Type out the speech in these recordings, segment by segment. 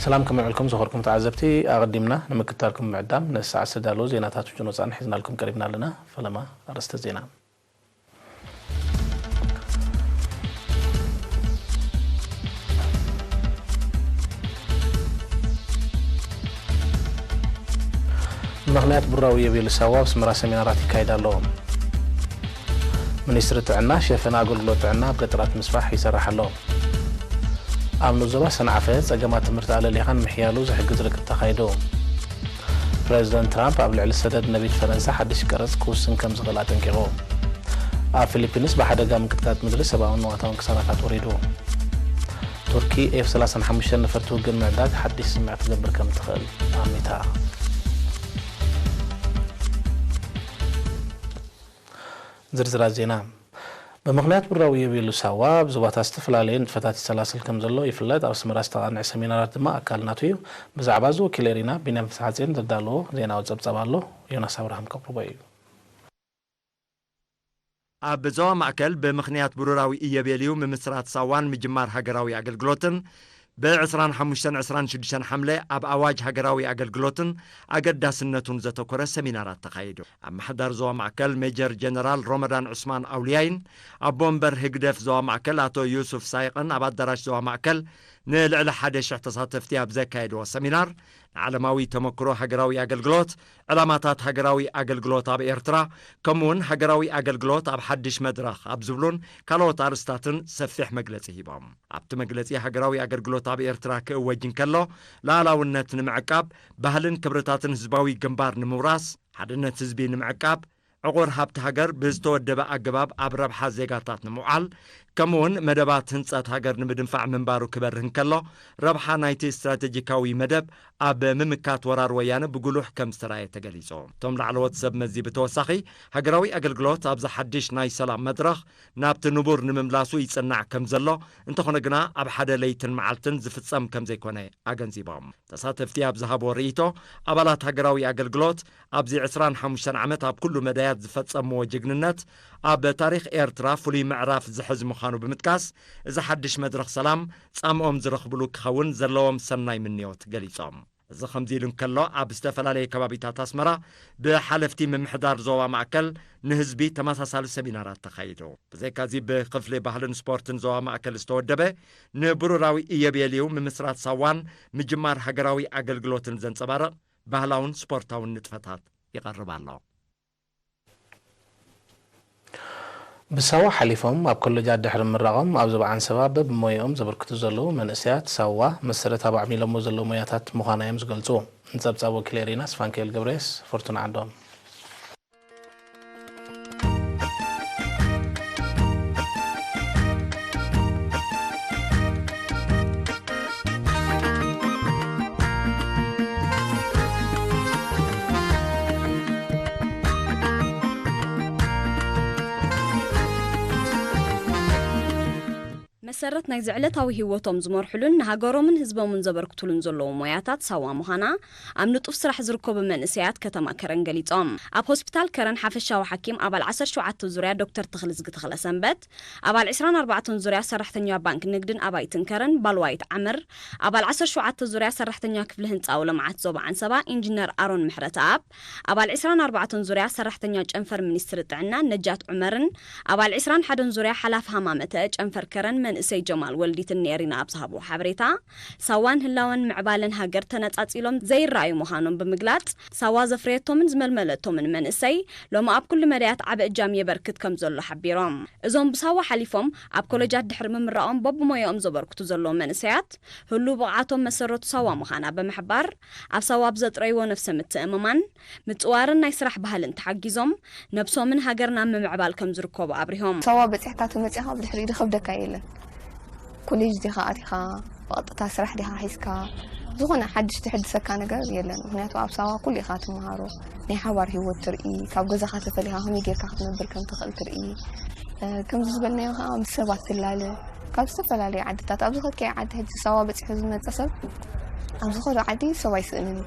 ሰላም ከመይ ውዒልኩም ዝኸበርኩም ተዓዘብቲ፣ ኣቐዲምና ንምክትታልኩም ምዕዳም ነዚ ሰዓት ዝተዳለዉ ዜናታት ውጁን ወጻእን ሒዝናልኩም ቀሪብና ኣለና። ፈለማ ኣርእስተ ዜና። ምኽንያት ብራዊ የቤሉ ሳዋ ኣብ ኣስመራ ሰሚናራት ይካየድ ኣሎ። ሚኒስትሪ ጥዕና ሸፈን ኣገልግሎት ጥዕና ኣብ ገጠራት ምስፋሕ ይሰርሕ ኣሎ። ኣብ ንኡስ ዞባ ሰንዓፈ ጸገማት ትምህርቲ ኣለሊኻ ንምሕያሉ ዝሕግዝ ርክብ ተኻይዱ። ፕረዚደንት ትራምፕ ኣብ ልዕሊ ሰደድ ነቢት ፈረንሳ ሓድሽ ቀረጽ ክውስን ከም ዝኽእል ኣጠንቂቑ። ኣብ ፊሊፒንስ ብሓደጋ ምንቅጥቃጥ ምድሪ ሰብኣውን ንዋታውን ክሳራታት ወሪዱ። ቱርኪ ኤፍ ሰላሳን ሓሙሽተን ነፈርቲ ውግእ ንምዕዳግ ሓድሽ ስምምዕ ክትገብር ከም ትኽእል ኣሚታ። ዝርዝራት ዜና። ብምኽንያት ብራዊ የቤሉ ሳዋ ኣብ ዞባታት ዝተፈላለየ ንጥፈታት ይሰላስል ከም ዘሎ ይፍለጥ። ኣብ ኣስመራ ዝተቓንዐ ሰሚናራት ድማ ኣካል ናቱ እዩ። ብዛዕባ እዚ ወኪል ኤሪና ቢንያም ፍስሓጽዮን ዘዳለዎ ዜናዊ ጸብጻብ ኣሎ። ዮናስ ኣብርሃም ከቕርቦ እዩ። ኣብ ዞባ ማእከል ብምኽንያት ብሩራዊ ኢዮቤልዩ ምምስራት ሳዋን ምጅማር ሃገራዊ ኣገልግሎትን ብ ዕስራን ሓሙሽተን ዕስራን ሽዱሽተን ሓምለ ኣብ ኣዋጅ ሃገራዊ ኣገልግሎትን ኣገዳስነቱን ዘተኮረ ሰሚናራት ተኻይዱ። ኣብ ምሕዳር ዞባ ማእከል ሜጀር ጀነራል ሮመዳን ዑስማን ኣውልያይን ኣቦ ወንበር ህግደፍ ዞባ ማእከል ኣቶ ዩሱፍ ሳይቕን ኣብ ኣዳራሽ ዞባ ማእከል ንልዕሊ ሓደ ሽሕ ተሳተፍቲ ኣብ ዘካየድዎ ሰሚናር ንዓለማዊ ተመክሮ ሃገራዊ ኣገልግሎት፣ ዕላማታት ሃገራዊ ኣገልግሎት ኣብ ኤርትራ፣ ከምኡውን ሃገራዊ ኣገልግሎት ኣብ ሓድሽ መድረኽ ኣብ ዝብሉን ካልኦት ኣርእስታትን ሰፊሕ መግለጺ ሂቦም። ኣብቲ መግለጺ ሃገራዊ ኣገልግሎት ኣብ ኤርትራ ክእወጅ እንከሎ፣ ሉዓላውነት ንምዕቃብ፣ ባህልን ክብርታትን ህዝባዊ ግንባር ንምውራስ፣ ሓድነት ህዝቢ ንምዕቃብ፣ ዕቑር ሃብቲ ሃገር ብዝተወደበ ኣገባብ ኣብ ረብሓ ዜጋታት ንምውዓል፣ ከምኡውን መደባት ህንጸት ሃገር ንምድንፋዕ ምንባሩ ክበርህ እንከሎ፣ ረብሓ ናይቲ ስትራቴጂካዊ መደብ ኣብ ምምካት ወራር ወያነ ብጉሉሕ ከም ዝተራእየ ተገሊጹ። እቶም ላዕለዎት ሰብ መዚ ብተወሳኺ፣ ሃገራዊ ኣገልግሎት ኣብዚ ሓድሽ ናይ ሰላም መድረኽ ናብቲ ንቡር ንምምላሱ ይጽናዕ ከም ዘሎ፣ እንተኾነ ግና ኣብ ሓደ ለይትን መዓልትን ዝፍጸም ከም ዘይኮነ ኣገንዚቦም። ተሳተፍቲ ኣብ ዝሃብዎ ርእይቶ፣ ኣባላት ሃገራዊ ኣገልግሎት ኣብዚ ዕስራን ሓሙሽተን ዓመት ኣብ ኩሉ መዳያት ዝፈጸምዎ ጅግንነት ኣብ ታሪኽ ኤርትራ ፍሉይ ምዕራፍ ዝሕዝ ምዃኑ ብምጥቃስ፣ እዚ ሓድሽ መድረኽ ሰላም ጻምኦም ዝረኽብሉ ክኸውን ዘለዎም ሰናይ ምንዮት ገሊጾም። እዚ ከምዚ ኢሉ እንከሎ፣ ኣብ ዝተፈላለየ ከባቢታት ኣስመራ ብሓለፍቲ ምምሕዳር ዞባ ማእከል ንህዝቢ ተመሳሳሊ ሰሚናራት ተኻይዱ። ብዘይካዚ ብክፍሊ ባህልን ስፖርትን ዞባ ማእከል ዝተወደበ ንብሩራዊ ኢዮቤልዩ ምምስራት ሳዋን ምጅማር ሃገራዊ ኣገልግሎትን ዘንጸባርቕ ባህላውን ስፖርታውን ንጥፈታት ይቐርብ ኣሎ። ብሳዋ ሓሊፎም ኣብ ኮለጃት ድሕሪ ምምራቖም ኣብ ዞባ ዓንሰባ በብሞያኦም ዘበርክቱ ዘለዉ መንእሰያት ሳዋ መሰረት ኣብ ኣዕሚሎሞ ዘለዉ ሞያታት ምዃና እዮም ዝገልጹ። ንጸብጻብ ወኪል ኤሪና ስፋንክኤል ገብረየስ፣ ፍርቱና ዓንዶም። መሰረት ናይዚ ዕለታዊ ህይወቶም ዝመርሕሉን ንሃገሮምን ህዝቦምን ዘበርክቱሉን ዘለዉ ሞያታት ሳዋ ምዃና ኣብ ንጡፍ ስራሕ ዝርከቡ መንእሰያት ከተማ ከረን ገሊጾም። ኣብ ሆስፒታል ከረን ሓፈሻዊ ሓኪም ኣባል ዓሰርተ ሸውዓተ ዙርያ ዶክተር ተኽልዝጊ ተኽለሰንበት፣ ኣባል ዕስራን ኣርባዕተን ዙርያ ሰራሕተኛ ባንክ ንግድን ኣባይትን ከረን ባልዋይት ዓምር፣ ኣባል ዓሰርተ ሸውዓተ ዙርያ ሰራሕተኛ ክፍሊ ህንጻዊ ልምዓት ዞባ ዓንሰባ ኢንጂነር ኣሮን ምሕረተኣብ፣ ኣባል ዕስራን ኣርባዕተን ዙርያ ሰራሕተኛ ጨንፈር ሚኒስትሪ ጥዕና ነጃት ዑመርን ኣባል ዕስራን ሓደን ዙርያ ሓላፊ ሃማመተ ጨንፈር ከረን መንእሰይ ጀማል ወልዲትን ንኤሪና ኣብ ዝሃብዎ ሓበሬታ፣ ሳዋን ህላወን ምዕባለን ሃገር ተነጻጺሎም ዘይረኣዩ ምዃኖም ብምግላጽ፣ ሳዋ ዘፍረየቶምን ዝመልመለቶምን መንእሰይ ሎሚ ኣብ ኩሉ መዳያት ዓቢ እጃም የበርክት ከም ዘሎ ሓቢሮም። እዞም ብሳዋ ሓሊፎም ኣብ ኮለጃት ድሕሪ ምምራቖም በብሞያኦም ዘበርክቱ ዘለዉ መንእሰያት፣ ህሉው ብቕዓቶም መሰረቱ ሳዋ ምዃና ብምሕባር፣ ኣብ ሳዋ ብዘጥረይዎ ነፍሰ ምትእምማን፣ ምጽዋርን ናይ ስራሕ ባህልን ተሓጊዞም፣ ነብሶምን ሃገርን ኣብ ምምዕባል ከም ዝርከቡ ኣብሪሆም። ሳዋ በጺሕካ ተመጺኻ ብድሕሪኡ ዝኸብደካ የለን። ኮሌጅ ዲኻ ኣቲኻ፣ ብቐጥታ ስራሕ ዲኻ ሒዝካ፣ ዝኾነ ሓድሽ ትሕድሰካ ነገር የለን። ምኽንያቱ ኣብ ሳዋ ኩሉ ኢኻ ትመሃሮ። ናይ ሓባር ህይወት ትርኢ፣ ካብ ገዛኻ ተፈሊኻ ከመይ ጌርካ ክትነብር ከም ትኽእል ትርኢ። እ፣ ከምዚ ዝበልናዮ ከኣ ምስ ሰባት ትላለ። ካብ ዝተፈላለየ ዓድታት፣ ኣብ ዝኸድካዮ ዓዲ፣ ሕጂ ሳዋ በጺሑ ዝመጸ ሰብ ኣብ ዝኸዶ ዓዲ ሰብ ኣይስእንን እዩ።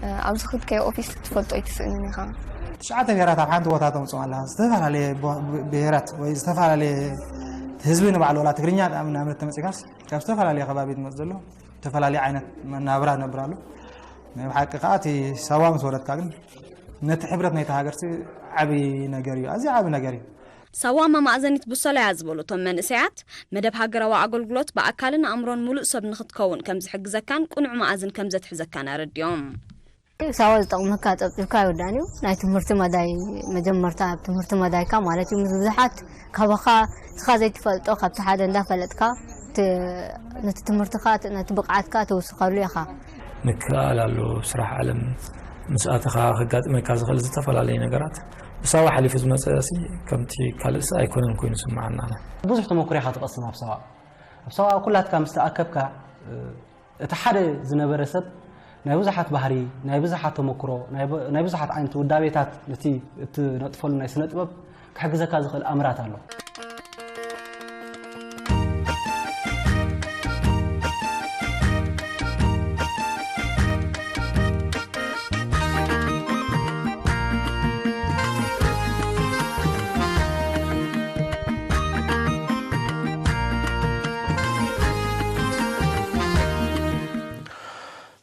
እ፣ ኣብ ዝኸድካዮ ኦፊስ ትፈልጦ ኣይትስእንን ኢኻ። ትሽዓተ ብሄራት ኣብ ሓንቲ ቦታ ተምጽኦም ኣለኻ። ዝተፈላለየ ብ-፣ ብሄራት ወይ ዝተፈላለየ ህዝቢ ንባዕሉ፣ ዋላ ትግርኛ ንኣብነት ተመጺኻስ፣ ካብ ዝተፈላለየ ከባቢ ትመጽእ ዘሎ። ዝተፈላለየ ዓይነት መናብራ ነብር ኣሎ። ናይ ብሓቂ ከዓ እቲ ሳዋ ምስ ወረድካ ግን ነቲ ሕብረት ናይቲ ሃገር ዓብዪ ነገር እዩ፣ ኣዝዩ ዓብዪ ነገር እዩ። ሳዋ መማእዘኒት ቡሶላ እያ ዝበሉ እቶም መንእሰያት፣ መደብ ሃገራዊ ኣገልግሎት ብኣካልን ኣእምሮን ሙሉእ ሰብ ንክትከውን ከምዝሕግዘካን ቅኑዕ መኣዝን ከምዘትሕዘካን ኣረዲኦም። ሳዋ ዝጠቕመካ ጸብጺብካ ኣይወዳእን እዩ። ናይ ትምህርቲ መዳይ መጀመርታ ኣብ ትምህርቲ መዳይካ ማለት እዩ። ምስ ብዙሓት ካባኻ ንስኻ ዘይትፈልጦ ካብቲ ሓደ እንዳፈለጥካ ነቲ ትምህርትኻ ነቲ ብቕዓትካ ትውስኸሉ ኢኻ። ምክእኣል ኣሎ። ስራሕ ዓለም ምስ ኣተኻ ከጋጥመካ ዝኽእል ዝተፈላለዩ ነገራት ብሳዋ ሓሊፉ ዝመፀ ሲ ከምቲ ካልእስ ኣይኮነን ኮይኑ ስምዓና። ብዙሕ ተመኩሮ ኢኻ ትቐስም ኣብ ሳዋ። ኣብ ሳዋ ኩላትካ ምስ ተኣከብካ እቲ ሓደ ዝነበረ ሰብ ናይ ብዙሓት ባህሪ፣ ናይ ብዙሓት ተመኩሮ፣ ናይ ብዙሓት ዓይነት ውዳቤታት ነቲ እትነጥፈሉ ናይ ስነ ጥበብ ክሕግዘካ ዝኽእል ኣምራት ኣሎ።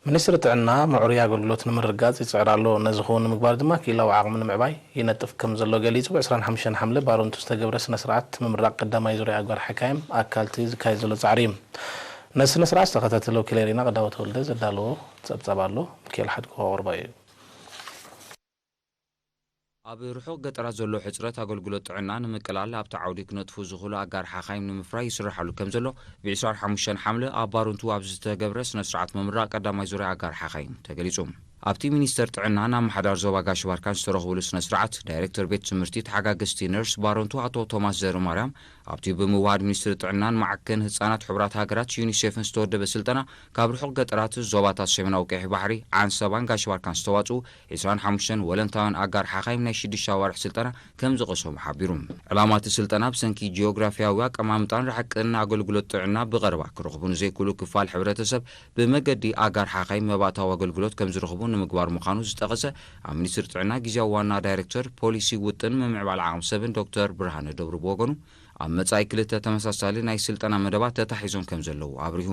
ሚኒስትሪ ጥዕና ምዕሩይ ኣገልግሎት ንምርግጋፅ ይፅዕር ኣሎ። ነዚ ክውን ንምግባር ድማ ክኢላዊ ዓቕሚ ንምዕባይ ይነጥፍ ከም ዘሎ ገሊፁ። ብ ዕስራን ሓሙሽተን ሓምለ ባረንቱ ዝተገብረ ስነ ስርዓት ምምራቕ ቀዳማይ ዙርያ ኣጋር ሓካይም ኣካል እቲ ዝካየድ ዘሎ ፃዕሪ እዩ። ነዚ ስነ ስርዓት ዝተኸታተለ ወኪለይ ሪና ቀዳወት ተወልደ ዘዳለዎ ፀብፃብ ኣሎ። ሚካኤል ሓድጎ ከቕርቦ እዩ። ኣብ ርሑቕ ገጠራት ዘሎ ሕጽረት ኣገልግሎት ጥዕና ንምቅላል ኣብቲ ዓውዲ ክነጥፉ ዝኽእሉ ኣጋር ሓኻይም ንምፍራይ ይስርሓሉ ከም ዘሎ ብ ዕስራን ሓሙሽተን ሓምለ ኣብ ባረንቱ ኣብ ዝተገብረ ስነ ስርዓት ምምራቕ ቀዳማይ ዙርያ ኣጋር ሓኻይም ተገሊጹ። ኣብቲ ሚኒስተር ጥዕናን ኣመሓዳር ዞባ ጋሽ ባርካን ዝተረኽብሉ ስነ ስርዓት ዳይሬክተር ቤት ትምህርቲ ተሓጋገዝቲ ነርስ ባረንቱ ኣቶ ቶማስ ዘርማርያም ኣብቲ ብምውሃድ ሚኒስትሪ ጥዕናን ማዕከን ህጻናት ሕቡራት ሃገራት ዩኒሴፍን ዝተወደበ ስልጠና ካብ ርሑቕ ገጠራት ዞባታት ሰሜናዊ ቀይሕ ባሕሪ ዓንሰባን ጋሽ ባርካን ዝተዋጽኡ ዕስራን ሓሙሽተን ወለንታውያን ኣጋር ሓኻይም ናይ ሽዱሽተ ኣዋርሕ ስልጠና ከም ዝቐሰሙ ሓቢሩ። ዕላማ እቲ ስልጠና ብሰንኪ ጂኦግራፊያዊ ኣቀማምጣን ርሕቅን ኣገልግሎት ጥዕና ብቐረባ ክረኽቡ ንዘይክእሉ ክፋል ሕብረተሰብ ብመገዲ ኣጋር ሓኻይም መባእታዊ ኣገልግሎት ከም ዝረኽቡ ንምግባር ምዃኑ ዝጠቐሰ ኣብ ሚኒስትሪ ጥዕና ግዝያዊ ዋና ዳይሬክተር ፖሊሲ ውጥን ምምዕባል ዓቕሚ ሰብን ዶክተር ብርሃነ ደብሩ ብወገኑ ኣብ መጻኢ ክልተ ተመሳሳሊ ናይ ስልጠና መደባት ተታሒዞም ከም ዘለዉ ኣብሪሁ።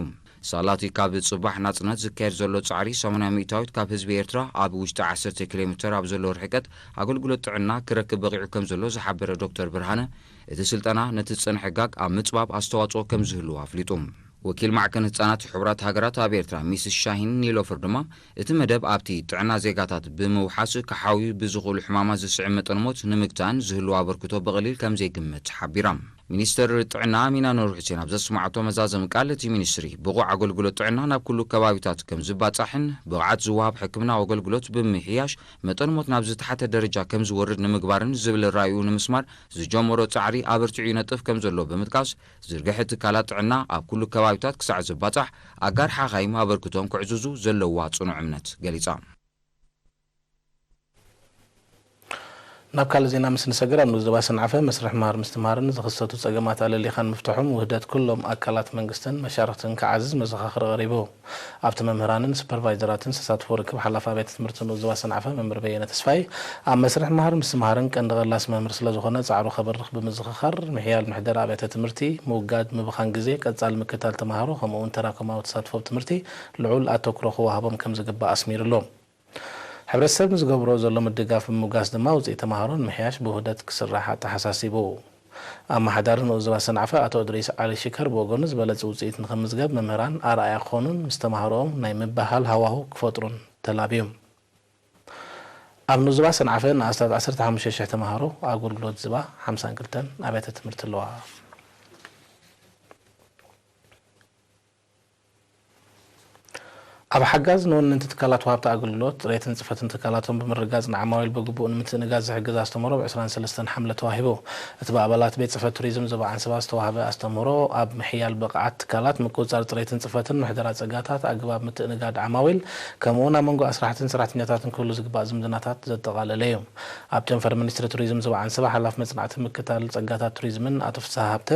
ሳላቲ ካብ ጽባሕ ናጽነት ዝካየድ ዘሎ ጻዕሪ ሰማንያ ሚእታዊት ካብ ህዝቢ ኤርትራ ኣብ ውሽጢ ዓሰርተ ኪሎ ሜተር ኣብ ዘሎ ርሕቀት ኣገልግሎት ጥዕና ክረክብ በቒዑ ከም ዘሎ ዝሓበረ ዶክተር ብርሃነ፣ እቲ ስልጠና ነቲ ዝጸንሐ ጋግ ኣብ ምጽባብ ኣስተዋጽኦ ከም ዝህልዎ ኣፍሊጡ። ወኪል ማዕከን ህጻናት ሕቡራት ሃገራት ኣብ ኤርትራ ሚስስ ሻሂን ኒሎፈር ድማ እቲ መደብ ኣብቲ ጥዕና ዜጋታት ብምውሓስ ክሓውዩ ብዝኽእሉ ሕማማት ዝስዕብ መጠን ሞት ንምግታእን ዝህልዎ ኣበርክቶ ብቐሊል ከም ዘይግመት ሓቢራ። ሚኒስተር ጥዕና ኣሚና ኑር ሑሴን ኣብ ዘስምዓቶ መዛዘሚ ቃል፣ እቲ ሚኒስትሪ ብቑዕ ኣገልግሎት ጥዕና ናብ ኩሉ ከባቢታት ከም ዝባጻሕን ብቕዓት ዝወሃብ ሕክምናዊ ኣገልግሎት ብምሕያሽ መጠን ሞት ናብ ዝተሓተ ደረጃ ከም ዝወርድ ንምግባርን ዝብል ራእዩ ንምስማር ዝጀመሮ ጻዕሪ ኣበርቲዑ ይነጥፍ ከም ዘሎ ብምጥቃስ፣ ዝርግሐ ትካላት ጥዕና ኣብ ኩሉ ከባቢታት ክሳዕ ዝባጻሕ ኣጋር ሓኻይም ኣበርክቶም ክዕዝዙ ዘለዋ ጽኑዕ እምነት ገሊጻ። ናብ ካልእ ዜና ምስ ንሰግር፣ ኣብ ንዞባ ሰንዓፈ መስርሕ ምሃር ምስትምሃርን ዝኽሰቱ ጸገማት ኣለሊኻ ንምፍትሖም ውህደት ኩሎም ኣካላት መንግስትን መሻርኽትን ክዓዝዝ መዘኻኽሪ ቀሪቡ። ኣብቲ መምህራንን ሱፐርቫይዘራትን ዝተሳትፎ ርክብ ሓላፊ ኣብያተ ትምህርቲ ንኡስ ዞባ ሰንዓፈ መምህር በየነ ተስፋይ ኣብ መስርሕ ምሃር ምስትምሃርን ቀንዲ ቐላሲ መምህር ስለዝኾነ ጻዕሩ ከበርኽ ብምዝኽኻር ምሕያል ምሕደራ ኣብያተ ትምህርቲ፣ ምውጋድ ምብኻን ግዜ፣ ቀጻሊ ምክትታል ተምሃሮ ከምኡ'ውን ተራከማዊ ተሳትፎ ኣብ ትምህርቲ ልዑል ኣተኩሮ ክወሃቦም ከምዝግባእ ኣስሚሩ'ሎ። ሕብረተሰብ ንዝገብሮ ዘሎ ምድጋፍ ብምምጓስ ድማ ውፅኢት ተምሃሮ ንምሕያሽ ብውህደት ክስራሕ ኣተሓሳሲቡ። ኣመሓዳሪ ንኡስ ዞባ ሰንዓፈ ኣቶ እድሪስ ዓሊ ሽከር ብወገኑ ዝበለፀ ውፅኢት ንኽምዝገብ መምህራን ኣርኣያ ክኾኑን ምስ ተምሃሮኦም ናይ ምብህሃል ሃዋሁ ክፈጥሩን ተላብዩ። ኣብ ንኡስ ዞባ ሰንዓፈ ንኣስታት ዓሰርተ ሓሙሽተ ሽሕ ተምሃሮ ኣገልግሎት ዝህባ ሓምሳን ክልተን ኣብያተ ትምህርቲ ኣለዋ። ኣብ ሓጋዝ ንወነንቲ ትካላት ወሃብቲ ኣገልግሎት ፅሬትን ፅፈትን ትካላቶም ብምርጋፅ ንዓማዊል ብግቡእ ንምትእንጋድ ዝሕግዝ ኣስተምህሮ ብ ዕስራን ሰለስተን ሓምለ ተዋሂቡ። እቲ ብኣባላት ቤት ፅፈት ቱሪዝም ዞባ ዓንሰባ ዝተዋህበ ኣስተምህሮ ኣብ ምሕያል ብቕዓት ትካላት ምቁፅፃር ፅሬትን ፅፈትን፣ ምሕደራ ፀጋታት፣ ኣገባብ ምትእንጋድ ዓማዊል ከምኡውን ኣብ መንጎ ኣስራሕትን ሰራሕተኛታትን ክህሉ ዝግባእ ዝምድናታት ዘጠቓለለ እዩ። ኣብ ጨንፈር ሚኒስትሪ ቱሪዝም ዞባ ዓንሰባ ሓላፊ መፅናዕቲ ምክታል ፀጋታት ቱሪዝምን ኣቶ ፍስሃ ሃብተ፣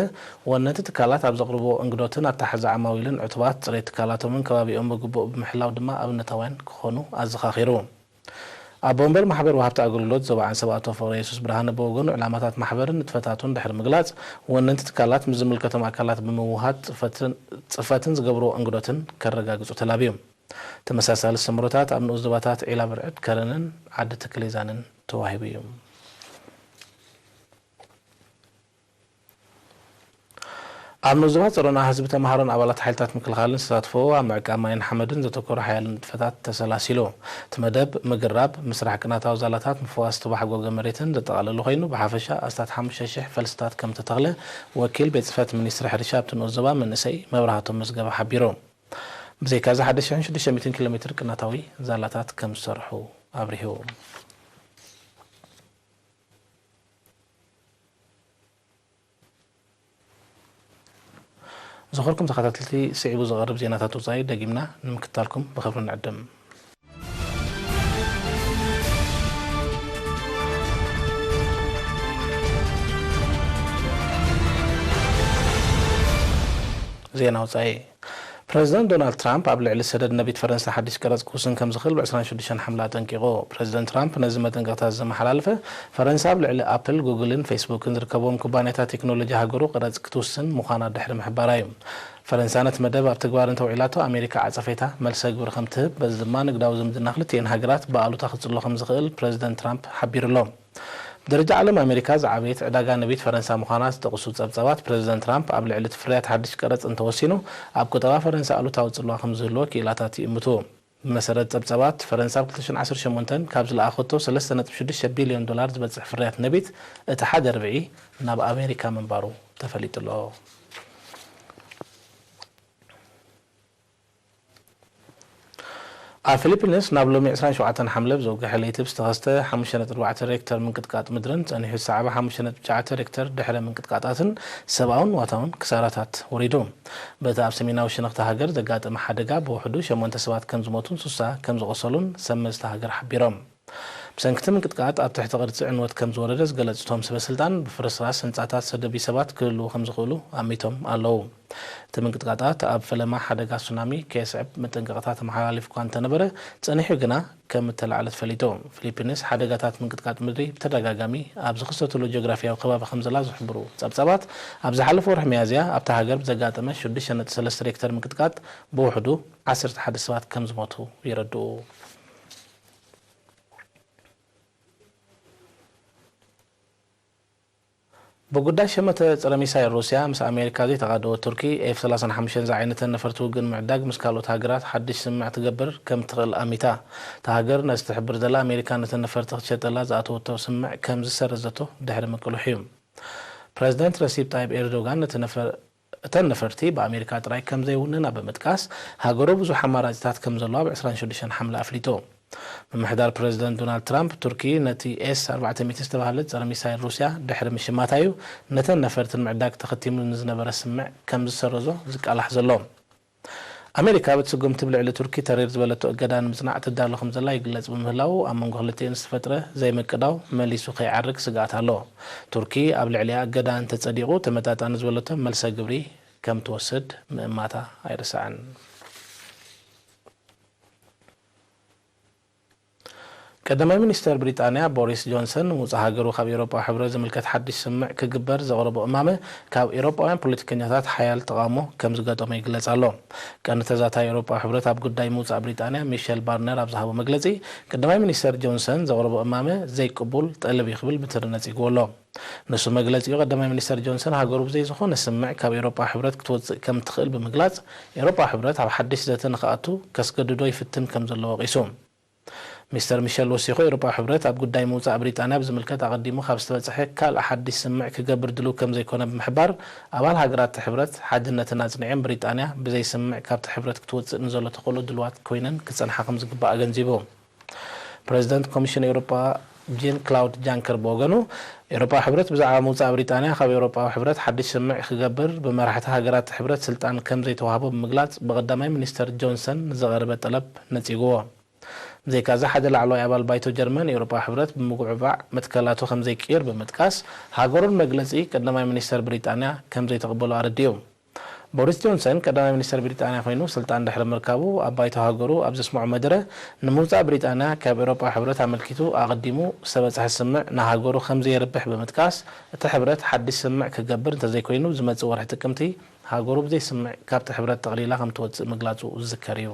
ወነንቲ ትካላት ኣብ ዘቕርብዎ እንግዶትን ኣተሓሕዛ ዓማዊልን ዕቱባት፣ ፅሬት ትካላቶምን ከባቢኦም ብግቡእ ብምሕላው ድማ ኣብነታውያን ክኾኑ ኣዘኻኺሩ። ኣቦ ወንበር ማሕበር ወሃብቲ ኣገልግሎት ዞባ ዓንሰባ ኣቶ ፍቕረ የሱስ ብርሃነ ብወገኑ፣ ዕላማታት ማሕበርን ንጥፈታቱን ድሕሪ ምግላጽ፣ ወነንቲ ትካላት ምስ ዝምልከቶም ኣካላት ብምውሃድ ጽፈትን፣ ጽፈትን ዝገብርዎ እንግዶትን ከረጋግጹ ተላብዩ። ተመሳሳሊ ሰምሮታት ኣብ ንኡስ ዞባታት ዒላ ብርዕድ፣ ከረንን ዓዲ ተክሌዛንን ተዋሂቡ እዩ። ኣብ ንኡስ ዞባ ጸሮና ህዝቢ፣ ተምሃሮን ኣባላት ሓይልታት ምክልኻልን ዝተሳትፎ ኣብ ምዕቃብ ማይን ሓመድን ዘተኮረ ሓያል ንጥፈታት ተሰላሲሉ። እቲ መደብ ምግራብ፣ ምስራሕ ቅናታዊ ዛላታት፣ ምፍዋስ ተባሕጎገ መሬትን ዘጠቓለለ ኮይኑ፣ ብሓፈሻ ኣስታት ሓሙሽተ ሽሕ ፈልስታት ከም ተተኽለ ወኪል ቤት ጽሕፈት ሚኒስትሪ ሕርሻ ኣብቲ ንኡስ ዞባ መንእሰይ መብራህቶም መዝገበ ሓቢሩ። ብዘይካዚ ሓደ ሽሕን ሽዱሽተ ሚእትን ኪሎ ሜትር ቅናታዊ ዛላታት ከም ዝሰርሑ ኣብሪሁ። ዝኸርኩም ተኸታተልቲ፣ ስዒቡ ዝቐርብ ዜናታት ወጻኢ ደጊምና ንምክታልኩም ብኽብሪ ንዕድም። ዜና ወጻኢ። ፕረዚደንት ዶናልድ ትራምፕ ኣብ ልዕሊ ሰደድ ነቢት ፈረንሳ ሓድሽ ቀረጽ ክውስን ከም ዝኽእል ብ ዕስራን ሽዱሽተን ሓምለ ኣጠንቂቑ። ፕረዚደንት ትራምፕ ነዚ መጠንቀቕታ ዘመሓላለፈ፣ ፈረንሳ ኣብ ልዕሊ ኣፕል፣ ጉግልን ፌስቡክን ዝርከብዎም ኩባንያታት ቴክኖሎጂ ሃገሩ ቀረጽ ክትውስን ምዃና ድሕሪ ምሕባራ እዩ። ፈረንሳ ነቲ መደብ ኣብ ተግባር እንተውዒላቶ፣ ኣሜሪካ ዓጸፌታ መልሰ ግብሪ ከም ትህብ፣ በዚ ድማ ንግዳዊ ዝምድና ክልቲኤን ሃገራት ብኣሉታ ክጽሎ ከም ዝኽእል ፕረዚደንት ትራምፕ ሓቢሩ ኣሎ። ብደረጃ ዓለም፣ ኣሜሪካ ዝዓበየት ዕዳጋ ነቢት ፈረንሳ ምዃና ዝጠቕሱ ጸብጻባት፣ ፕረዚደንት ትራምፕ ኣብ ልዕሊ እቲ ፍርያት ሓድሽ ቀረጽ እንተወሲኑ፣ ኣብ ቁጠባ ፈረንሳ ኣሉታዊ ጽልዋ ከም ዝህልዎ ክኢላታት ይእምቱ። ብመሰረት ጸብጻባት፣ ፈረንሳ ኣብ ክልተ ሽሕን ዓሰርተ ሸሞንተን ካብ ዝለኣኸቶ ሰለስተ ነጥቢ ሽዱሽተ ቢልዮን ዶላር ዝበጽሕ ፍርያት ነቢት፣ እቲ ሓደ ርብዒ ናብ ኣሜሪካ ምንባሩ ተፈሊጡ ኣሎ። ኣብ ፊሊፒንስ ናብ ሎሚ ዕስራን ሸውዓተን ሓምለ ብዘውግሐ ለይቲ ብዝተኸስተ ሓሙሽተ ነጥቢ ኣርባዕተ ሬክተር ምንቅጥቃጥ ምድርን ጸኒሑ ዝሰዓበ ሓሙሽተ ነጥቢ ትሽዓተ ሬክተር ድሕረ ምንቅጥቃጣትን ሰብኣውን ንዋታውን ክሳራታት ወሪዱ። በቲ ኣብ ሰሜናዊ ሸነኽቲ ሃገር ዘጋጠመ ሓደጋ ብውሕዱ ሸሞንተ ሰባት ከም ዝሞቱን ሱሳ ከም ዝቖሰሉን ሰብ መዚ እታ ሃገር ሓቢሮም። ብሰንኪ እቲ ምንቅጥቃጥ ኣብ ትሕቲ ቅርጺ ዕንወት ከም ዝወረደ ዝገለጹ እቶም ሰበ ስልጣን፣ ብፍርስራስ ህንጻታት ሰደቢ ሰባት ክህልዉ ከም ዝኽእሉ ኣሚቶም ኣለዉ። እቲ ምንቅጥቃጣት ኣብ ፈለማ ሓደጋ ሱናሚ ከየስዕብ መጠንቀቕታ ተመሓላሊፉ እኳ እንተነበረ፣ ጸኒሑ ግና ከም እተላዕለ ተፈሊጡ። ፊሊፒንስ ሓደጋታት ምንቅጥቃጥ ምድሪ ብተደጋጋሚ ኣብ ዝኽሰትሉ ጂኦግራፊያዊ ከባቢ ከም ዘላ ዝሕብሩ ጸብጻባት፣ ኣብ ዝሓለፈ ወርሒ ሚያዝያ ኣብታ ሃገር ብዘጋጠመ ሽዱሽተ ነጥቢ ሰለስተ ሬክተር ምንቅጥቃጥ ብውሕዱ ዓሰርተ ሓደ ሰባት ከም ዝሞቱ የረድኡ። ብጉዳይ ሸመተ ጸረ ሚሳይል ሩስያ ምስ ኣሜሪካ ዘይተቓደወት ቱርኪ፣ ኤፍ ሰላሳን ሓሙሽተን ዝዓይነተን ነፈርቲ ውግእ ንምዕዳግ ምስ ካልኦት ሃገራት ሓድሽ ስምምዕ ትገብር ከም ትኽእል ኣሚታ። እታ ሃገር ነዚ ትሕብር ዘላ፣ ኣሜሪካ ነተን ነፈርቲ ክትሸጠላ ዝኣተወቶ ስምምዕ ከም ዝሰረዘቶ ድሕሪ ምቅልሑ እዩ። ፕረዚደንት ረሲፕ ጣይብ ኤርዶጋን ነቲ ነፈ-፣ እተን ነፈርቲ ብኣሜሪካ ጥራይ ከም ዘይውነና ብምጥቃስ፣ ሃገሩ ብዙሕ ኣማራጺታት ከም ዘለዋ ብ ዕስራን ሽዱሽተን ሓምለ ኣፍሊጡ። ምምሕዳር ፕረዚደንት ዶናልድ ትራምፕ፣ ቱርኪ ነቲ ኤስ ኣርባዕተ ሚእቲ ዝተባህለ ጸረ ሚሳይል ሩስያ ድሕሪ ምሽማታ እዩ ነተን ነፈርቲ ንምዕዳግ ተኸቲሙ ንዝነበረ ስምምዕ ከም ዝሰረዞ ዝቃላሕ ዘሎ። ኣሜሪካ በቲ ስጉምቲ ብልዕሊ ቱርኪ ተሪር ዝበለቶ እገዳ ንምጽናዕ ትዳሎ ከም ዘላ ይግለጽ ብምህላዉ፣ ኣብ መንጎ ክልቲኤን ዝተፈጥረ ዘይምቅዳው መሊሱ ከይዓርግ ስግኣት ኣሎ። ቱርኪ ኣብ ልዕሊኣ እገዳ እንተጸዲቑ፣ ተመጣጣኒ ዝበለቶ መልሰ ግብሪ ከም ትወስድ ምእማታ ኣይርሳዕን። ቀዳማይ ሚኒስተር ብሪጣንያ ቦሪስ ጆንሰን፣ ንምውጻእ ሃገሩ ካብ ኤውሮጳዊ ሕብረት ዝምልከት ሓድሽ ስምምዕ ክግበር ዘቕረቦ እማመ፣ ካብ ኤውሮጳውያን ፖለቲከኛታት ሓያል ተቓውሞ ከም ዝገጠሞ ይግለጽ ኣሎ። ቀንዲ ተዛታይ ኤውሮጳዊ ሕብረት ኣብ ጉዳይ ምውጻእ ብሪጣንያ፣ ሚሸል ባርነር፣ ኣብ ዝሃቦ መግለጺ፣ ቀዳማይ ሚኒስተር ጆንሰን ዘቕረቦ እማመ ዘይቅቡል ጠለብ እዩ ክብል ብትሪ ነጺግዎ ኣሎ። ንሱ መግለጺኡ፣ ቀዳማይ ሚኒስተር ጆንሰን ሃገሩ ብዘይ ዝኾነ ስምምዕ ካብ ኤውሮጳዊ ሕብረት ክትወጽእ ከም ትኽእል ብምግላጽ፣ ኤውሮጳዊ ሕብረት ኣብ ሓድሽ ዘተ ንኽኣቱ ከስገድዶ ይፍትን ከም ዘሎ ወቒሱ። ሚስተር ሚሸል ወሲኹ፣ ኤውሮጳዊ ሕብረት ኣብ ጉዳይ ምውጻእ ብሪጣንያ ብዝምልከት ኣቐዲሙ ካብ ዝተበጽሐ ካልእ ሓድሽ ስምምዕ ክገብር ድሉው ከም ዘይኮነ ብምሕባር፣ ኣባል ሃገራት እቲ ሕብረት ሓድነተን ኣጽኒዐን ብሪጣንያ ብዘይ ስምምዕ ካብቲ ሕብረት ክትወጽእ ንዘሎ ተኽእሎ ድሉዋት ኮይነን ክጸንሓ ከም ዝግባእ ኣገንዚቡ። ፕረዚደንት ኮሚሽን ኤውሮጳ ጂን ክላውድ ጃንከር ብወገኑ፣ ኤውሮጳዊ ሕብረት ብዛዕባ ምውጻእ ብሪጣንያ ካብ ኤውሮጳዊ ሕብረት ሓድሽ ስምምዕ ክገብር ብመራሕቲ ሃገራት እቲ ሕብረት ስልጣን ከም ዘይተዋህቦ ብምግላጽ፣ ብቐዳማይ ሚኒስተር ጆንሰን ንዝቐረበ ጠለብ ነጺግዎ። ብዘይካዚ፣ ሓደ ላዕለዋይ ኣባል ባይቶ ጀርመን፣ ኤውሮጳዊ ሕብረት ብምጉዕባዕ መትከላቱ ከም ዘይቅይር ብምጥቃስ፣ ሃገሩን መግለጺ ቀዳማይ ሚኒስተር ብሪጣንያ ከም ዘይተቕበሎ ኣረዲኡ። ቦሪስ ጆንሰን ቀዳማይ ሚኒስተር ብሪጣንያ ኮይኑ ስልጣን ድሕሪ ምርካቡ፣ ኣብ ባይቶ ሃገሩ ኣብ ዘስምዖ መደረ፣ ንምውጻእ ብሪጣንያ ካብ ኤውሮጳዊ ሕብረት ኣመልኪቱ ኣቐዲሙ ዝተበጽሐ ስምምዕ ንሃገሩ ከም ዘየርብሕ ብምጥቃስ፣ እቲ ሕብረት ሓድሽ ስምምዕ ክገብር እንተዘይኮይኑ፣ ዝመጽእ ወርሒ ጥቅምቲ ሃገሩ ብዘይ ስምምዕ ካብቲ ሕብረት ጠቕሊላ ከም ትወጽእ ምግላጹ ዝዝከር እዩ።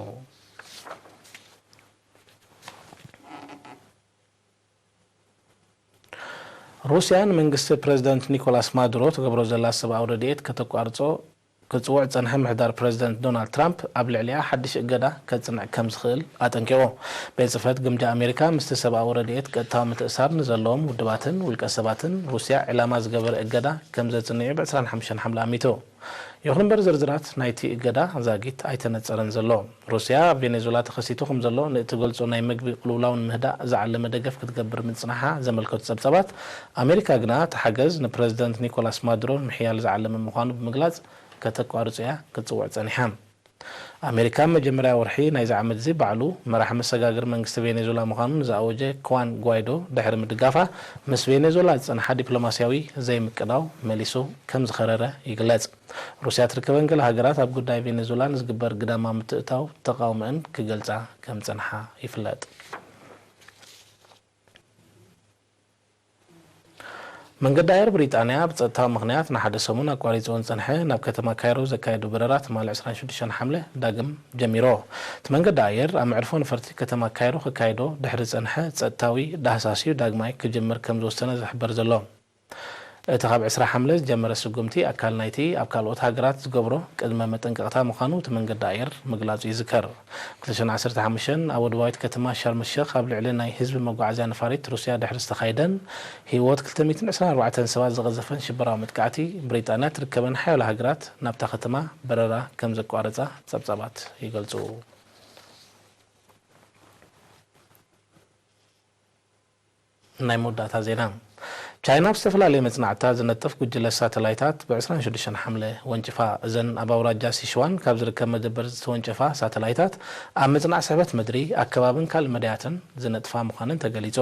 ሩስያ ንመንግስቲ ፕረዚደንት ኒኮላስ ማዱሮ ትገብሮ ዘላ ሰብኣዊ ረድኤት ከተቋርጾ ክጽውዕ ዝጸንሐ ምሕዳር ፕረዚደንት ዶናልድ ትራምፕ፣ ኣብ ልዕሊኣ ሓድሽ እገዳ ከጽንዕ ከም ዝኽእል ኣጠንቂቑ። ቤት ጽሕፈት ግምጃ ኣሜሪካ፣ ምስቲ ሰብኣዊ ረድኤት ቀጥታዊ ምትእስሳር ንዘለዎም ውድባትን ውልቀ ሰባትን ሩስያ ዕላማ ዝገበረ እገዳ ከም ዘጽንዕ ብ ዕስራን ሓሙሽተን ሓምለ ኣሚቱ። ይኹን እምበር፣ ዝርዝራት ናይቲ እገዳ ዛጊት ኣይተነጸረን ዘሎ። ሩስያ ኣብ ቬኔዙዌላ ተኸሲቱ ከም ዘሎ ንእትገልጾ ናይ መግቢ ቅልውላው ንምህዳእ ዝዓለመ ደገፍ ክትገብር ምጽንሓ ዘመልከቱ ጸብጻባት፣ ኣሜሪካ ግና እቲ ሓገዝ ንፕረዚደንት ኒኮላስ ማዱሮ ንምሕያል ዝዓለመ ምዃኑ ብምግላጽ፣ ከተቋርጾ እያ ክትጽውዕ ጸኒሓ። ኣሜሪካ፣ ኣብ መጀመርያ ወርሒ ናይዚ ዓመት እዚ ባዕሉ መራሒ መሰጋገሪ መንግስቲ ቬኔዙዌላ ምዃኑ ንዝኣወጀ ክዋን ጓይዶ ድሕሪ ምድጋፋ፣ ምስ ቬኔዙዌላ ዝጸንሓ ዲፕሎማስያዊ ዘይምቅዳው መሊሱ ከም ዝኸረረ ይግለጽ። ሩስያ ትርከበን ገለ ሃገራት ኣብ ጉዳይ ቬኔዙዌላ ንዝግበር ግዳማዊ ምትእትታው ተቓውሞአን ክገልጻ ከም ዝጸንሓ ይፍለጥ። መንገዲ ኣየር ብሪጣንያ ብጸጥታዊ ምኽንያት ንሓደ ሰሙን ኣቋሪጽዎ ዝጸንሐ ናብ ከተማ ካይሮ ዘካየዶ በረራ ትማሊ ዕስራን ሽዱሽተን ሓምለ ዳግም ጀሚሩ። እቲ መንገዲ ኣየር ኣብ መዕርፎ ነፈርቲ ከተማ ካይሮ ከካይዶ ድሕሪ ዝጸንሐ ጸጥታዊ ዳህሳስ እዩ ዳግማይ ክጅምር ከም ዝወሰነ ዝሕበር ዘሎ። እቲ ካብ ዕስራ ሓምለ ዝጀመረ ስጉምቲ ኣካል ናይቲ ኣብ ካልኦት ሃገራት ዝገብሮ ቅድመ መጠንቀቕታ ምዃኑ እቲ መንገዲ ኣየር ምግላጹ ይዝከር። ክልተ ሽሕን ዓሰርተ ሓሙሽተን ኣብ ወደባዊት ከተማ ሻርም ሸኽ ኣብ ልዕሊ ናይ ህዝቢ መጓዓዝያ ነፋሪት ሩስያ ድሕሪ ዝተኻየደን ህይወት ክልተ ሚእትን ዕስራን ኣርባዕተን ሰባት ዝቐዘፈን ሽበራዊ መጥቃዕቲ፣ ብሪጣንያ ትርከበን ሓያሎ ሃገራት ናብታ ከተማ በረራ ከም ዘቋረጻ ጸብጻባት ይገልጹ። ናይ መወዳእታ ዜና። ቻይና ኣብ ዝተፈላለየ መጽናዕትታት ዝነጥፍ ጉጅለ ሳተላይታት ብ ዕስራን ሽዱሽተን ሓምለ ወንጭፋ። እዘን ኣብ ኣውራጃ ሲሽዋን ካብ ዝርከብ መደበር ዝተወንጨፋ ሳተላይታት፣ ኣብ ምጽናዕ ስሕበት ምድሪ፣ ኣከባብን ካልእ መዳያትን ዝነጥፋ ምዃነን ተገሊጹ።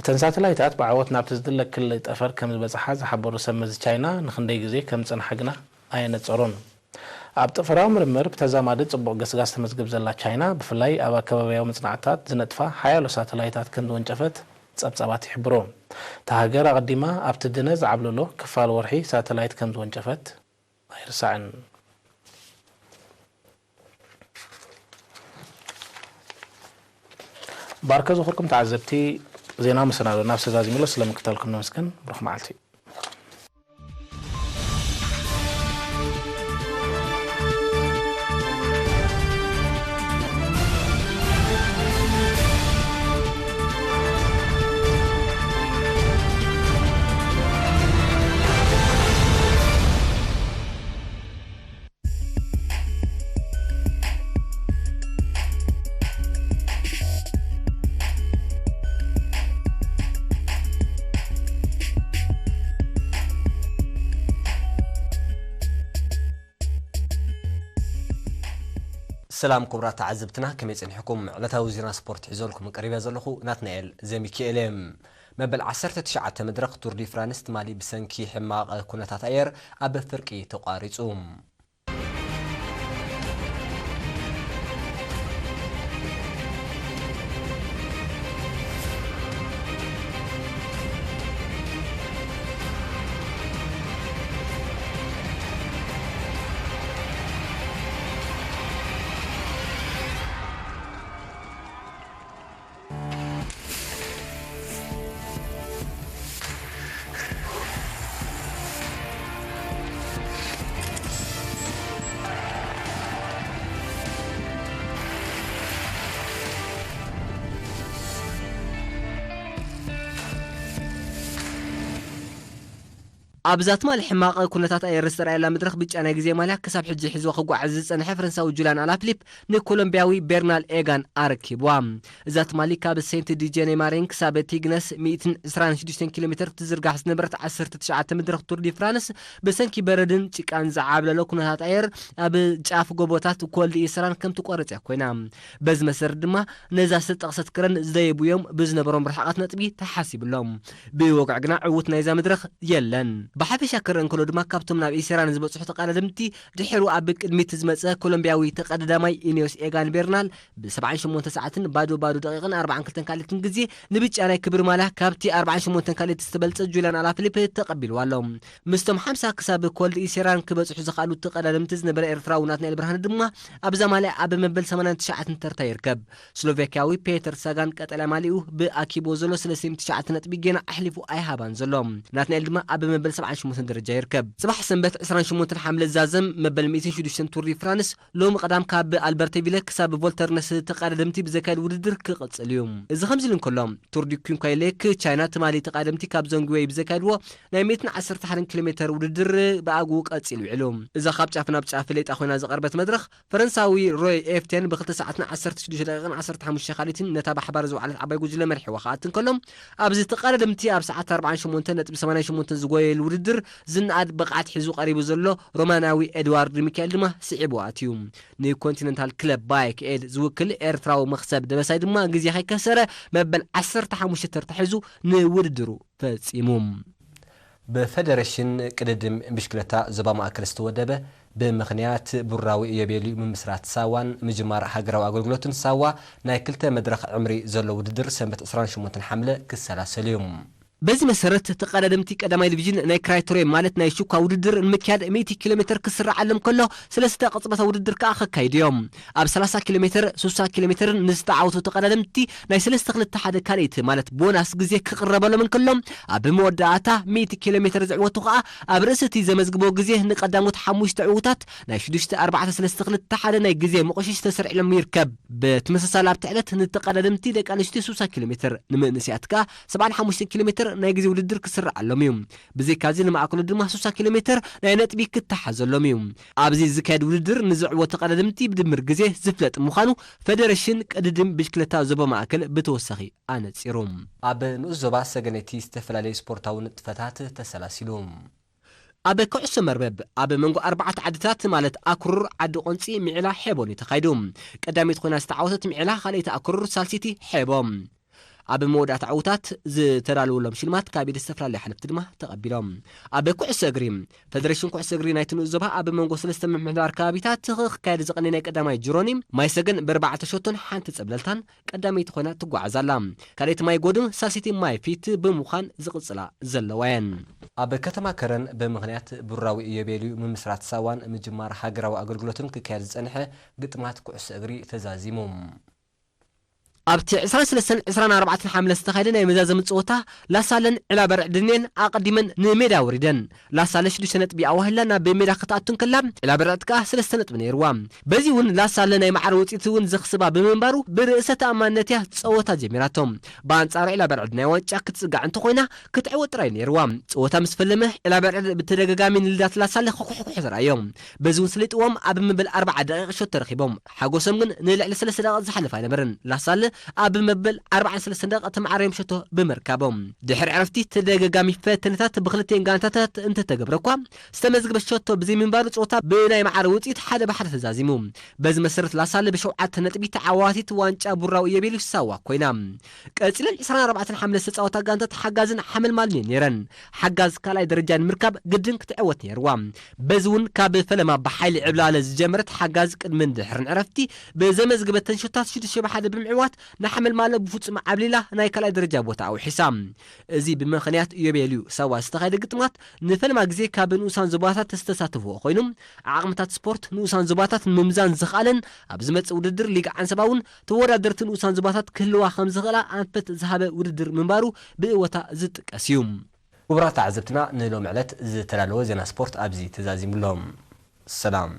እተን ሳተላይታት ብዓወት ናብቲ ዝድለ ክሊ ጠፈር ከም ዝበጽሓ ዝሓበሩ ሰብ መዚ ቻይና፣ ንኽንደይ ግዜ ከም ዝጸንሓ ግና ኣየነጸሩን። ኣብ ጠፈራዊ ምርምር ብተዛማዲ ጽቡቕ ገስጋስ ተመዝግብ ዘላ ቻይና፣ ብፍላይ ኣብ ኣከባብያዊ መጽናዕትታት ዝነጥፋ ሓያሎ ሳተላይታት ከም ዝወንጨፈት ጸብጻባት ይሕብሩ። እታ ሃገር ኣቐዲማ ኣብቲ ድነ ዝዓብለሎ ክፋል ወርሒ ሳተላይት ከም ዝወንጨፈት ኣይርሳዕን። ባርከ ዝኹርኩም ተዓዘብቲ፣ ዜና መሰናዶ ናብ ሰዛዚሙሎ ስለምክታልኩም ነመስግን። ብሩኽ መዓልቲ። ሰላም ክቡራት ተዓዘብትና፣ ከመይ ጸኒሕኩም? ዕለታዊ ዜና ስፖርት ሒዘልኩም ቀሪበ ዘለኹ ናትናኤል ዘሚካኤል እየ። መበል ዓሰርተ ትሽዓተ መድረኽ ቱር ዲ ፍራንስ ትማሊ ብሰንኪ ሕማቕ ኩነታት ኣየር ኣብ ፍርቂ ተቋሪጹ። ኣብዛ ትማሊ ሕማቕ ኩነታት ኣየር ዝተራእየላ መድረኽ ብጫ ናይ ግዜ ማልያ ክሳብ ሕጂ ሒዝዋ ክጓዓዝ ዝጸንሐ ፈረንሳዊ ጁልያን ኣላፍሊፕ ንኮሎምቢያዊ ቤርናል ኤጋን ኣረኪብዋ። እዛ ትማሊ ካብ ሴንት ዲጀኔ ማሬን ክሳብ ቲግነስ ሚእትን ዕስራን ሽዱሽተን ኪሎ ሜትር ትዝርጋሕ ዝነበረት ዓሰርተ ትሽዓተ መድረኽ ቱር ዲ ፍራንስ ብሰንኪ በረድን ጭቃን ዝዓብለሎ ኩነታት ኣየር ኣብ ጫፍ ጎቦታት ኮል ዲ ኢስራን ከም ትቆረጽ እያ ኮይና። በዚ መሰረት ድማ ነዛ ዝተጠቕሰት ክረን ዝደየቡ እዮም ብዝነበሮም ርሕቐት ነጥቢ ተሓሲብሎም። ብወግዒ ግና ዕዉት ናይዛ መድረኽ የለን። ብሓፈሻ ክረአ እንከሎ ድማ ካብቶም ናብ ኢሴራን ዝበጽሑ ተቐዳደምቲ ድሕሩ ኣብ ቅድሚት ዝመጸ ኮሎምቢያዊ ተቐዳዳማይ ኢኒዮስ ኤጋን ቤርናል ብ ሰብዓን ሸሞንተ ሰዓትን ባዶ ባዶ ደቂቕን ኣርባዓን ክልተን ካልኢትን ግዜ ንብጫ ናይ ክብሪ ማልያ ካብቲ ኣርባዓን ሸሞንተን ካልኢት ዝተበልጸ ጁልያን ኣላፊሊፕ ተቐቢልዋ ኣሎ። ምስቶም ሓምሳ ክሳብ ኮልድ ኢሴራን ክበጽሑ ዝኽኣሉ ተቐዳደምቲ ዝነበረ ኤርትራዊ ናትናኤል ብርሃነ ድማ ኣብዛ ማልያ ኣብ መበል ሰማንያን ትሽዓተን ተርታ ይርከብ። ስሎቬክያዊ ፔተር ሳጋን ቀጠልያ ማልያኡ ብኣኪቦ ዘሎ ሰለስተ ሚእቲ ትሽዓተ ነጥቢ ጌና ኣሕሊፉ ኣይሃባን ዘሎ። ናትናኤል ድማ ኣብ መበል ሰብዓን ሸሞንተን ደረጃ ይርከብ። ጽባሕ ሰንበት ዕስራን ሸሞንተን ሓምለ ዛዘም መበል ሚእትን ሽዱሽተን ቱር ዲ ፍራንስ ሎሚ ቀዳም ካብ ኣልበርተቪለ ክሳብ ቮልተርነስ ተቐዳደምቲ ብዘካየድ ውድድር ክቕጽል እዩ። እዚ ከምዚ ኢሉ እንከሎ፣ ቱር ዲ ኩንካይሌክ ቻይና ትማሊ ተቐዳደምቲ ካብ ዞንግዌይ ብዘካየድዎ ናይ ሚእትን ዓሰርተ ሓደን ኪሎ ሜተር ውድድር ብኣግኡ ቀጺሉ ውዒሉ። እዛ ካብ ጫፍ ናብ ጫፍ ሌጣ ኮይና ዝቐርበት መድረኽ፣ ፈረንሳዊ ሮይ ኤፍቴን ብክልተ ሰዓትን ዓሰርተ ሽዱሽተ ደቂቕን ዓሰርተ ሓሙሽተ ካልኢትን ነታ ብሓባር ዝወዓለት ዓባይ ጉጅለ መሪሕዋ ክኣቱ እንከሎ፣ ኣብዚ ተቐዳደምቲ ኣብ ሰዓት ኣርባዓን ሸሞንተን ነጥቢ ሰማንያን ሸሞንተን ዝጎየሉ ውድድር ዝነኣድ ብቕዓት ሒዙ ቀሪቡ ዘሎ ሮማናዊ ኤድዋርድ ሚካኤል ድማ ስዒቡ ኣትዩ። ንኮንቲነንታል ክለብ ባይክ ኤድ ዝውክል ኤርትራዊ መኽሰብ ደበሳይ ድማ ግዜ ከይከሰረ መበል ዓሰርተ ሓሙሽተ ተርታ ሒዙ ንውድድሩ ፈጺሙ። ብፈደረሽን ቅድድም ብሽክለታ ዞባ ማእከል ዝተወደበ ብምኽንያት ብሩራዊ ኢዮቤልዩ ምምስራት ሳዋን ምጅማር ሃገራዊ ኣገልግሎትን ሳዋ ናይ ክልተ መድረኽ ዕምሪ ዘሎ ውድድር ሰንበት ዕስራን ሸሞንተን ሓምለ ክሰላሰል እዩ። በዚ መሰረት ተቐዳደምቲ ቀዳማይ ዲቪዥን ናይ ክራይተሪዮ ማለት ናይ ሹካ ውድድር ንምክያድ ሚእቲ ኪሎ ሜተር ክስራዓሎም ከሎ ሰለስተ ቅጽበታ ውድድር ከኣ ከካይዱ እዮም። ኣብ ሰላሳ ኪሎ ሜተር፣ ስሳ ኪሎ ሜተርን ንዝተዓወቱ ተቐዳደምቲ ናይ ሰለስተ ክልተ ሓደ ካልኢት ማለት ቦናስ ግዜ ክቕረበሎም እንከሎ ኣብ መወዳእታ ሚእቲ ኪሎ ሜተር ዝዕወቱ ከኣ ኣብ ርእሲ እቲ ዘመዝግቦ ግዜ ንቀዳሞት ሓሙሽተ ዕዉታት ናይ ሽዱሽተ ኣርባዕተ ሰለስተ ክልተ ሓደ ናይ ግዜ መቆሸሽ ተሰርዕሎም ይርከብ። ብተመሳሳሊ ኣብቲ ዕለት ንተቐዳደምቲ ደቂ ኣንስትዮ ስሳ ኪሎ ሜተር፣ ንምእንስያት ከኣ ሰብዓን ሓሙሽተን ኪሎ ሜተር ናይ ግዜ ውድድር ክስርዓሎም እዩ። ብዘይካዚ ንማእከሉ ድማ ስሳ ኪሎ ሜተር ናይ ነጥቢ ክተሓዘሎም እዩ። ኣብዚ ዝካየድ ውድድር ንዝዕወቱ ተቐዳደምቲ ብድምር ግዜ ዝፍለጥ ምዃኑ ፈደረሽን ቅድድም ብሽክለታ ዞባ ማእከል ብተወሳኺ ኣነጺሩ። ኣብ ንኡስ ዞባ ሰገነይቲ ዝተፈላለዩ ስፖርታዊ ንጥፈታት ተሰላሲሉ። ኣብ ኩዕሶ መርበብ ኣብ መንጎ ኣርባዕተ ዓድታት ማለት ኣክሩር፣ ዓዲ ቆንጺ፣ ሚዕላ፣ ሔቦን እዩ ተኻይዱ። ቀዳመይቲ ኮይና ዝተዓወተት ሚዕላ፣ ካልኣይቲ ኣክሩር፣ ሳልሲቲ ሔቦ። ኣብ መወዳእታ ዕዉታት ዝተዳለወሎም ሽልማት ካብ ኢድ ዝተፈላለዩ ሓለፍቲ ድማ ተቐቢሎም። ኣብ ኩዕሶ እግሪ፣ ፈደረሽን ኩዕሶ እግሪ ናይቲ ንኡስ ዞባ ኣብ መንጎ ሰለስተ ምምሕዳር ከባቢታት ክካየድ ዝቐነየ ናይ ቀዳማይ ጅሮኒ ማይሰገን ብኣርባዕተ ሸቶን ሓንቲ ጸብለልታን ቀዳመይቲ ኮይና ትጓዓዝ ኣላ። ካልኣይቲ ማይ ጎድን ሳልሰይቲ ማይ ፊት ብምዃን ዝቕጽላ ዘለዋ እየን። ኣብ ከተማ ከረን ብምኽንያት ብሩራዊ ኢዮቤልዩ ምምስራት ሳዋን ምጅማር ሃገራዊ ኣገልግሎትን ክካየድ ዝጸንሐ ግጥማት ኩዕሶ እግሪ ተዛዚሙ። ኣብቲ ዕስራን ሰለስተን ዕስራን ኣርባዕተን ሓምለ ዝተኻየደ ናይ መዛዘሚ ጸወታ ላሳለን ዕላበርዕድን እየን ኣቐዲመን ንሜዳ ወሪደን። ላሳለ ሽዱሽተ ነጥቢ ኣዋሂላ ናብ ሜዳ ክትኣቱ እንከላ፣ ዕላበርዕድ ከኣ ሰለስተ ነጥቢ ነይርዋ። በዚ እውን ላሳለ ናይ ማዕረ ውጽኢት እውን ዘኽስባ ብምንባሩ፣ ብርእሰ ተኣማንነት እያ ጸወታ ጀሚራቶ። ብኣንጻሩ ዕላበርዕድ ናይ ዋንጫ ክትጽጋዕ እንተኾይና፣ ክትዕወት ጥራይ ነይርዋ። ጸወታ ምስ ፈለመ፣ ዕላበርዕድ ብተደጋጋሚ ንልዳት ላሳለ ክኩሕኩሑ ተራእዮ። በዚ እውን ሰሊጥዎም ኣብ መበል ኣርብዓ ደቂቕ ሸቶ ረኺቦም። ሓጎሶም ግን ንልዕሊ ሰለስተ ደቂቕ ዝሓልፍ ኣይነበረን። ላሳለ ኣብ መበል ኣርባዓን ሰለስተን ደቂቕ ተመዓረዮም ሸቶ ብምርካቦም። ድሕሪ ዕረፍቲ ተደጋጋሚ ፈተነታት ብክልቲኤን ጋንታታት እንተተገብረ እኳ፣ ዝተመዝገበ ሸቶ ብዘይምንባሩ ጸወታ ብናይ ማዕረ ውጽኢት ሓደ ብሓደ ተዛዚሙ። በዚ መሰረት ላሳለ ብሸውዓተ ነጥቢ ተዓዋቲት ዋንጫ ቡራዊ ኢዮቤልዩ ሳዋ ኮይና። ቀጺለን ዕስራን ኣርባዕተን ሓምለ ዝተጻወታ ጋንታት ሓጋዝን ሓመልማልን እየን ነይረን። ሓጋዝ ካልኣይ ደረጃ ንምርካብ ግድን ክትዕወት ነይርዋ። በዚ እውን ካብ ፈለማ ብሓይሊ ዕብላለ ዝጀመረት ሓጋዝ ቅድምን ድሕርን ዕረፍቲ ብዘመዝገበተን ሸቶታት ሽዱሽተ ብሓደ ብምዕዋት ንሓመልማለ ብፍጹም ዓብሊላ ናይ ካልኣይ ደረጃ ቦታ ኣውሒሳ። እዚ ብምኽንያት ኢዮቤልዩ ሳዋ ዝተኻየደ ግጥማት ንፈለማ ግዜ ካብ ንኡሳን ዞባታት ዝተሳተፍዎ ኮይኑ፣ ዓቕምታት ስፖርት ንኡሳን ዞባታት ንምምዛን ዝኽኣለን ኣብ ዝመጽእ ውድድር ሊግ ዓንሰባ እውን ተወዳደርቲ ንኡሳን ዞባታት ክህልዋ ከም ዝኽእላ ኣንፈት ዝሃበ ውድድር ምንባሩ ብእወታ ዝጥቀስ እዩ። ክቡራት ተዓዘብትና፣ ንሎሚ ዕለት ዝተዳለወ ዜና ስፖርት ኣብዚ ተዛዚሙ ኣሎ። ሰላም።